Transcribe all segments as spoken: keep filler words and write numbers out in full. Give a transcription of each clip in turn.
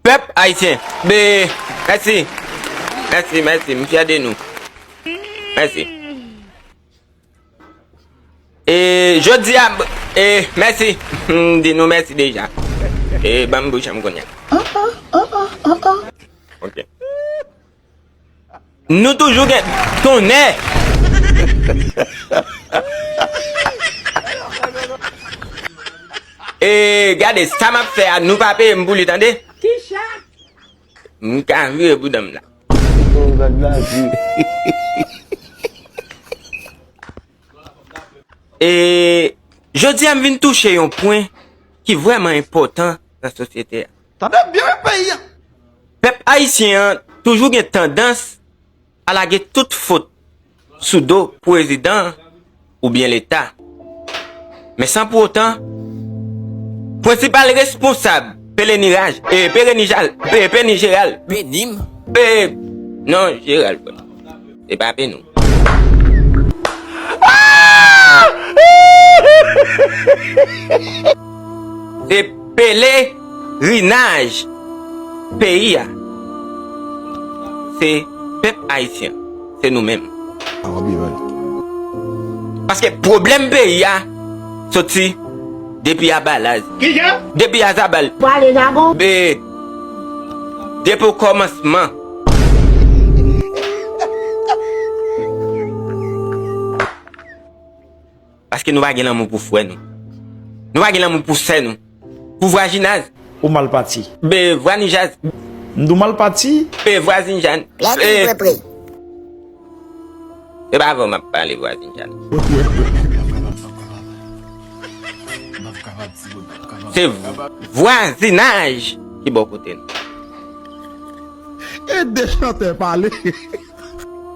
Pèp ayisyen, be, mèsi. Mèsi, mèsi, m fyè de nou. Mèsi. E, jodi a, e, mèsi. M di nou mèsi deja. E, ban m bouch an m kounye a. Ok. Nou toujou gen tonnè. E, gade, sa m ap fè a, nou pa peye m pou li, tande? Kisa? M ka vire bouda m la. Oh, gad lavi. E jodi a m vin touche yon pwen ki vrèman enpòtan nan sosyete a. Tande byen wi peyi a. Pèp ayisyen an toujou gen tandans a lage tout fot sou do prezidan oubyen Leta. Men san pou otan, prensipal responsab Peleniraj, e, Perenijal, e, Penijeral, Penim, e, non, Jeral, frè. Se pa Penou. Se pelerinaj peyi a. Se pèp ayisyen. Se nou menm. Paske pwoblèm peyi a soti depi Abalaz. Kijan? Depi Azabal. Pwale jagon. Be, depi okòmansman. Paske nou pa gen lanmou pou frè nou. Nou pa gen lanmou pou sè nou. Pou vwajinaz. Ou mal pati. Be vwanijaz. M di w mal pati. Be vwazinjan. Lè vin pre pre. Se pa avè w m ap pale vwazinjan. Se vwazinaj ki bò kote nou. Ede chantè pale.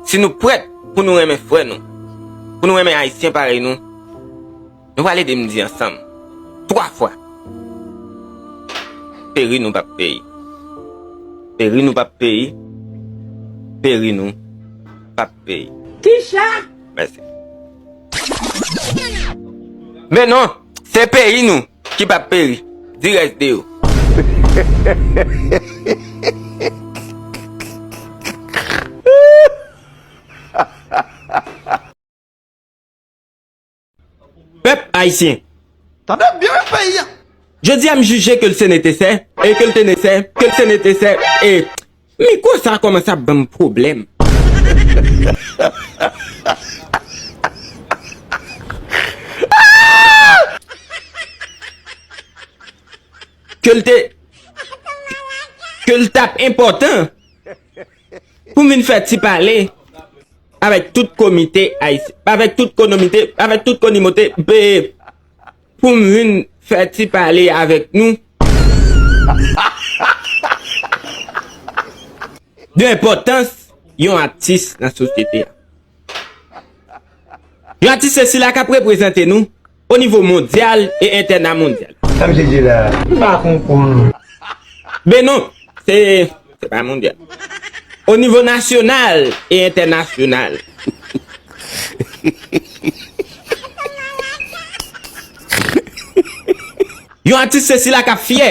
Si nou prèt pou nou renmen frè nou, pou nou renmen ayisyen parèy nou, nou pral ede m di ansanm twa fwa. Peri nou p ap peri. Peri nou p ap peri. Peri nou p ap peri. Kisa? Mèsi. Men non, se peyi nou ki p ap peri. Di rès de yo. Pèp ayisyen. Tande byen wi peyi a. Jodi a m jije ke l se netesè, e ke l te nesè, ke l se netesè, e mikwo sa a kòmanse ap ban m pwoblèm. Ke l te, ke l t ap enpòtan pou m vin fè ti pale avèk tout komite ayisyen, avèk tout konomite, avèk tout konimote, be, pou m vin fè ti pale avèk nou de enpòtans yon atis nan sosyete a. Yon atis se sila k ap reprezante nou o nivo mondyal e entènamondyal. Sa misye di la, m pa konprann. Ben non, se, se pa mondyal. O nivo nasyonal e entènasyonal. Yon atis se sila k ap fyè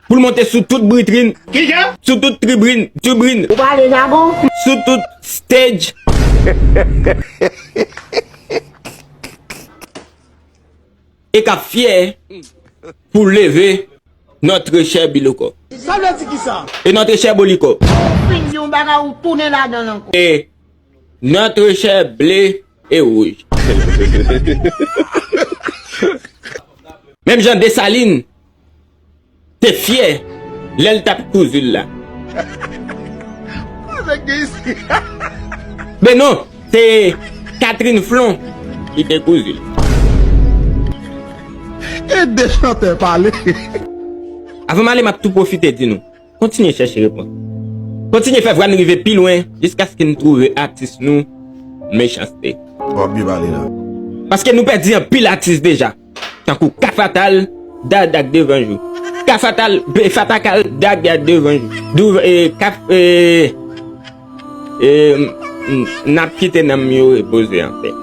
pou l monte sou tout britrin. Kijan? Sou tout tribrin, tribrin. Ou pale jagon? Sou tout stage. E k ap fyè pou leve notre cher Biloko. Sa vle di kisa? E notre cher Boliko. Ou fin di yon bagay, ou tounen ladan l ankò. E notre cher ble e wouj. Menm jan Desalin te fyè lè l t ap kouzi l la. Sa k gen isit? Men non, se Catherine Flon ki te kouzi l. Ede chantè pale. Avan m ale, m ap tou pwofite di nou, kontinye chèche repons. Kontinye fè vwa n rive pi lwen jiskaske n twouve atis nou Mechanste. W ap byen pale la. Paske nou pèdi anpil atis deja. Tankou Kafatal, Dadag Devanjou. Kafatal, be, Fatakal, Dadag Devanjou. Dou, e, Kaf, e, e, m, m, n ap kite nanm yo repoze anpè.